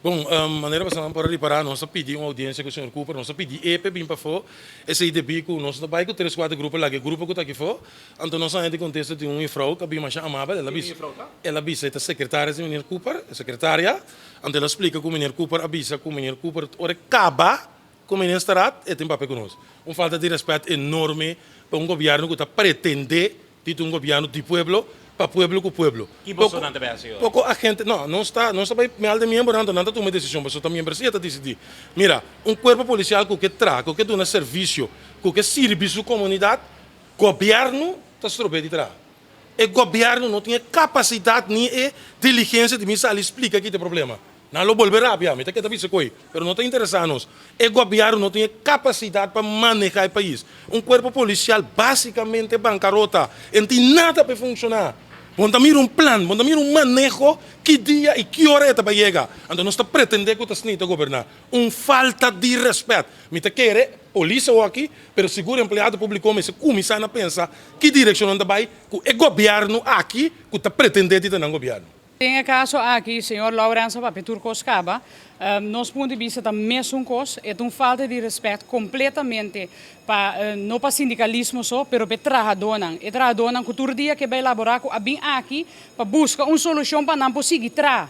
Bon, manera boso por ripara, nos a pidi un audiencia cu señor Cooper, nos a pidi e p'e bin pafo, esey debi cu nos ta bay cu tres cuatro grupo laga e grupo cu ta aki fo, anto nos a hende contesta di un juffrouw cu a bin masha amabel, el a bisa, el a bisa e ta secretaria di meneer Cooper, e secretaria, anto el a splica cu meneer Cooper a bisa cu meneer Cooper ora e caba cu ministerraad e tin papia cu nos. Un falta di respet enorme pa un gobierno cu ta pretende Di ta un gobierno di pueblo, pa pueblo cu pueblo. Ki bosonan ta bay haci ora? Poco agente, no, nos ta, nos ta bay mel den miembronan, anto nan ta tuma e decision, pasobra ta miembresia ta dicidi. Mira, un cuerpo policial cu ke traha, cu ke duna servicio, cu ke sirbi su comunidad, gobierno ta strob'é di traha. E gobierno no tin e capacidad ni e diligencia di bin sali splica ki ta e problema. Nan lo bolbe rabia, mi ta keda bisa koe, pero no ta interesa nos. E gobièrnu no tin e kapasidat pa maneha e pais. Un kuerpo polisial basikamente bankarota, e no tin nada pa e funshoná. Bo no ta mira un plan, bo no ta mira un maneho ki dia i ki ora e ta bai yega. Anto nos ta pretendé ku ta asina i ta goberná. Un falta di rèspèt. Mi ta kere polis awoki, pero sigur empleado públiko mester kuminsá na pensa ki direkshon nan ta bai ku e gobièrnu aki ku ta pretendé di ta nan gobièrnu. Den e kaso aki, señor Lawrence a papia tur kos kaba. Nos punto di bista ta mesun kos, e ta un falta di respèt kompletamente pa, no pa sindikalismo so, pero pa e trahadónan. E trahadónan ku tur dia ke bai laborá ku a bin aki pa buska un solushon pa nan por sigui traha.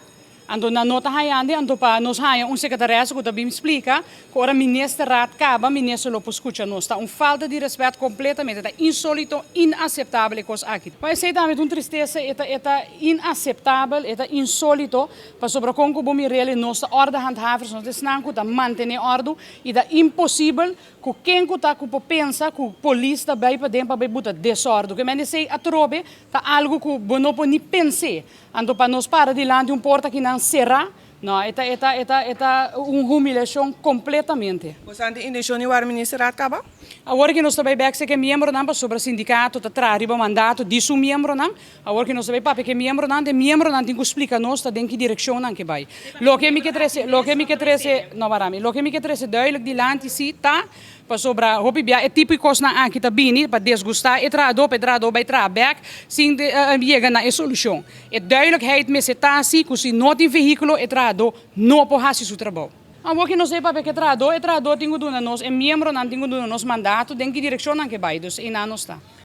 Anto nan no ta hañando, anto pa nos haña un sekretaris ku ta bin splika ku ora ministerraad kaba, minister lo por skucha nos. Ta un falta di respèt kompletamente, ta insólito, inaseptabel e kos aki. Pa esei tambe ta un tristesa, e ta e ta inaseptabel, e ta insólito, pasobra kon ku bo mir'el e nos ta ordehandhavers, nos ta esnan ku ta mantené òrdu, i ta imposibel ku ken ku ta ku por pensa ku polis ta bai paden pa bai buta desòrdu. Ke men esei atrobe ta algu ku bo no por ni pens'é. Anto pa nos para dilanti un porta kinan será, no, e ta e ta e ta e ta un humiliashon kompletamente. Boso a tin intenshon di wara ministerraad kaba? Awor ki nos ta bai bek seki e miembronan pasobra sindikato ta traha riba mandato di su miembronan. Awor ki nos ta bai papia ku e miembronan, e miembronan tin ku splika nos ta den ki direkshon nan ke bai. Loke mi ke trese, loke mi ke trese, no wara mi, loke mi ke trese duidelijk dilanti si ta pasobra hopi bia e tipo di kosnan aki ta bini pa desgustá e trahadó pa e trahadó bai traha bek sin yega na e solushon. E duidelijkheid mester ta si ku si no tin vehíkulo e trahadó no por hasi su trabou. Awor ki nos e papia ku e trahadó, e trahadó tin ku duna nos, e miembronan tin ku duna nos mandato den ki direkshon nan ke bai. Dus einan nos ta.